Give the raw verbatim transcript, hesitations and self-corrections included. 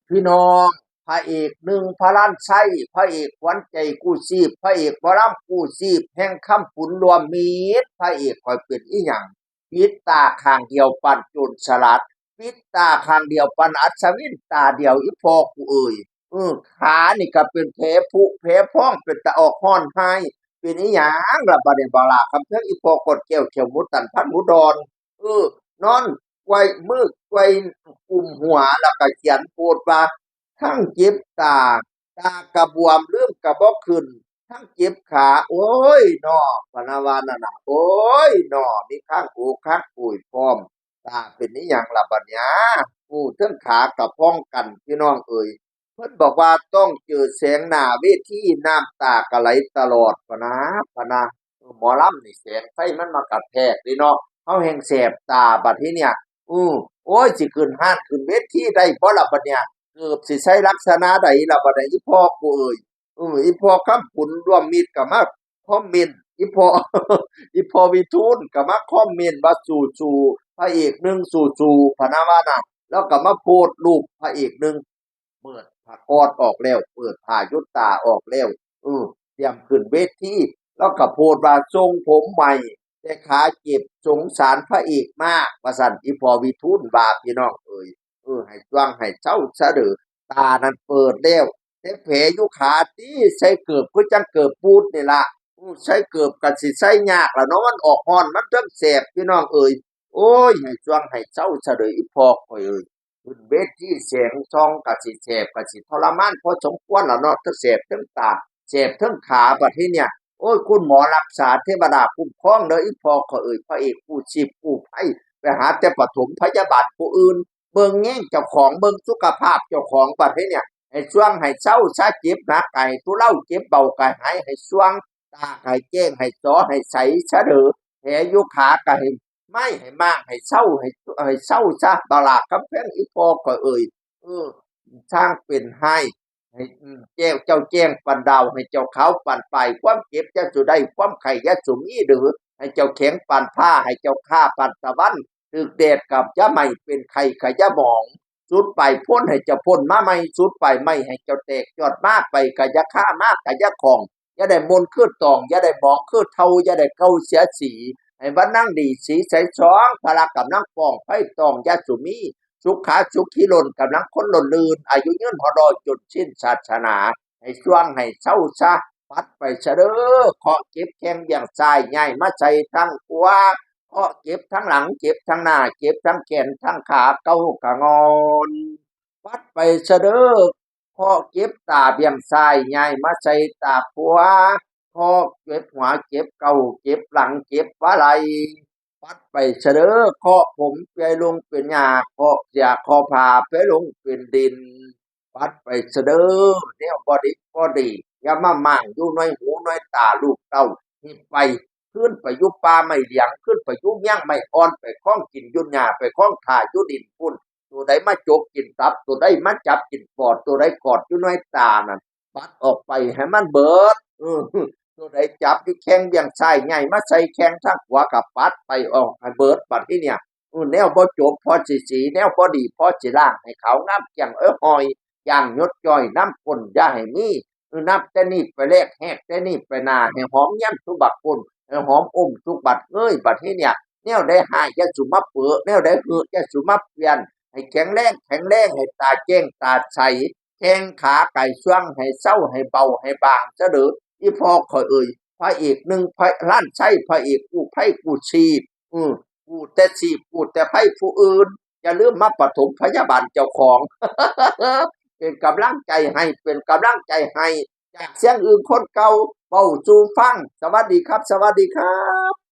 พี่น้อง พระเอกหนึ่ง พระลานไชย พระเอกขวัญใจกู้ชีพ พระเอกหมอลำกู้ชีพ แห่งคำผุนรวมมิตร พระเอกข้อยเป็นอิหยัง ปิดตาข้างเดียวปานโจรสลัด ปิดตาข้างเดียวปานอัศวินตาเดียว อีพ่อกูเอ่ย เออ ขานี่ก็เป็นแผลผุแผลพอง เป็นตาออกฮ้อนไห้ เป็นอิหยังล่ะบัดนี้ บักหล้าคำแพง อีพ่อกอดแก้ว แข้วหมูตัน พันหมูดอน เออ นอนไกว่มือไกว่กุมหัว แล้วก็เขียนโพสต์ว่า ทั้งเจ็บตา ตากะบวม ลืมกะบ่ขึ้น ทั้งเจ็บขา โอ้ยน้อ พะนะว่านั่นน่ะ โอ้ยน้อ มีคางโอกคางโอยพร้อม ตาเป็นอิหยังล่ะบัดเนี้ย โอ้ เทิงขากะพองกัน พี่น้องเอ่ย เพิ่นบอกว่าต้องเจอแสงหน้าเวที น้ำตากะไหลตลอด พะนะ พะนะ เออ หมอลำนี่แสงไฟมันมากระแทกเด้เนาะ เฮาแฮ่งแสบตาบัดทีเนี้ย อือ โอ้ย สิขึ้นฮ้านขึ้นเวทีได้บ่ล่ะบัดเนี้ย เกือบสิใส่ลักษณะใดล่ะบัดนี้ อีพ่อกูเอ่ย เออ อีพ่อคำผุนรวมมิตรก็มาคอมเมนต์ อีพ่อ อีพ่อวิทูลก็มาคอมเมนต์ว่าสู้ๆ พระเอกหนึ่งสู้ๆ พะนะว่าน่ะ แล้วก็มาโพสต์รูปพระเอกหนึ่ง เปิดผ้าก๊อซออกแล้ว เปิดผ้าหยุดตาออกแล้ว เออ เตรียมขึ้นเวที แล้วก็โพสต์ว่าทรงผมใหม่ แต่ขาเจ็บ สงสารพระเอกมาก ว่าซั่น อีพ่อวิทูลว่า พี่น้องเอ่ย เออ ให้จ่วงให้เซาซะเด้อ ตานั้นเปิดแล้ว แต่แผลอยู่ขาติ ใส่เกิบคือจั่งเกิบปูดนี่ล่ะ อือ ใส่เกิบก็สิใส่ยากล่ะเนาะ มันออกฮ้อน มันเทิงแสบ พี่น้องเอ่ย โอ้ย ให้จ่วงให้เซาซะเด้อ อีพ่อข้อยเอ่ย ขึ้นเวทีแสงส่องก็สิแสบ ก็สิทรมานพอสมควรล่ะเนาะ ทั้งแสบทั้งตา แสบทั้งขา บัดทีเนี้ย โอ้ย คุณหมอรักษา เทวดาคุ้มครองเด้อ อีพ่อข้อยเอ่ย พระเอกกู้ชีพกู้ภัย ไปหาแต่ปฐมพยาบาลผู้อื่น เบิ่งแยงเจ้าของ เบิ่งสุขภาพเจ้าของ บัดทีเนี้ย ให้จ่วงให้เซาซะ เจ็บหนักก็ให้ทุเลา เจ็บเบาก็หาย ให้จ่วง ตาก็ให้แจ้ง ให้สอ ให้ใสซะเด้อ แผลอยู่ขาก็ให้ไม้ให้ม้าง ให้เซา ให้ ให้เซาซะ บักหล้าคำแพง อีพ่อข้อยเอ่ย เออ ช่างเป็นไห้ ให้ อืม แจ้ง เจ้าแจ้งปานดาว ให้เจ้าขาวปานป้าย ความเจ็บอย่าสู่ได้ ความไข้อย่าสู่มีเด้อ ให้เจ้าแข็งปานฟ้า ให้เจ้าคาปานตะวัน ถูกแดดก็อย่าไหม้ เป็นไข้ก็อย่าหมอง สุดปลายฝนให้เจ้าพ่นมาใหม่ สุดปลายไม้ให้เจ้าแตกยอดมา ไปก็อย่าคา มาก็อย่าของ อย่าได้มนคือตอง อย่าได้หมองคือเทา อย่าได้เก่าเสียสี ให้วันนั่งดีสีใสส่อง พละกำลังป้องไฟตองอย่าสู่มี สุขาสุขีล้นกำลังคนล้นลื่น อายุยืนฮอดร้อยจนสิ้นศาสนา ให้จ่วงให้เซาซะ ปัดไปซะเด้อ เคราะห์เจ็บแข้งเบี่ยงซ้าย ย้ายมาใส่ทางขวา เคราะห์เจ็บทั้งหลัง เจ็บทั้งหน้า เจ็บทั้งแขนทั้งขา เก่ากะงอน ปัดไปซะเด้อ เคราะห์เจ็บตาเบี่ยงซ้าย ย้ายมาใส่ตาขวา เคราะห์เจ็บหัว เจ็บเข่า เจ็บหลัง เจ็บบ่าไหล่ ปัดไปซะเด้อ เคราะห์ผมไปลงเป็นหญ้า เคราะห์เสื้อเคราะห์ผ้าไปลงเป็นดิน ปัดไปซะเด้อ แนวบ่ดีบ่ดี อย่ามาหมางอยู่ในหูในตาลูกเต้า หิบไป ขึ้นไปอยู่ป่าไม้เหลียง ขึ้นไปอยู่เมืองไม้อ่อน ไปคองกินอยู่หญ้า ไปคองถ่าอยู่ดินพุ้น ตัวใดมาจกกินตับ ตัวใดมาจับกินปอด ตัวใดกอดอยู่ในตานั่น ปัดออกไปให้มันเบิด เออ ตัวใดจับอยู่แข้งเบี่ยงซ้าย ย้ายมาใส่แข้งทางขวาก็ปัดไปออกให้เบิด บัดทีเนี้ย เออ แนวบ่จบพอสิสี แนวบ่ดีพอสิล้าง ให้ขาวงามแจ่งเอ้อหอย อย่างหยดย้อยน้ำก้นอย่าให้มี เออ นับแต่นี้ไปแลก แฮกแต่นี้ไปหน้า ให้หอมแย้มทุกบักก้น ให้หอมอมทุกบัดเงย บัดทีเนี้ย แนวใดฮ้ายอย่าสู่มาเปอะ แนวใดหื้ออย่าสู่มาเปลี่ยน ให้แข็งแรง แข็งแรง ให้ตาแจ้งตาใส แข้งขาไก่ช่วง ให้เซา ให้เบา ให้บางซะเด้อ อีพ่อข้อยเอ่ย พระเอกหนึ่ง พระลานไชย พระเอกกู้ภัยกู้ชีพ อือ กู้แต่ชีพ กู้แต่ภัยผู้อื่น อย่าลืมมาปฐมพยาบาลเจ้าของ เป็นกำลังใจให้ เป็นกำลังใจให้ จากเสียงอึ่งคนเก่า เว้าสู่ฟัง สวัสดีครับ สวัสดีครับ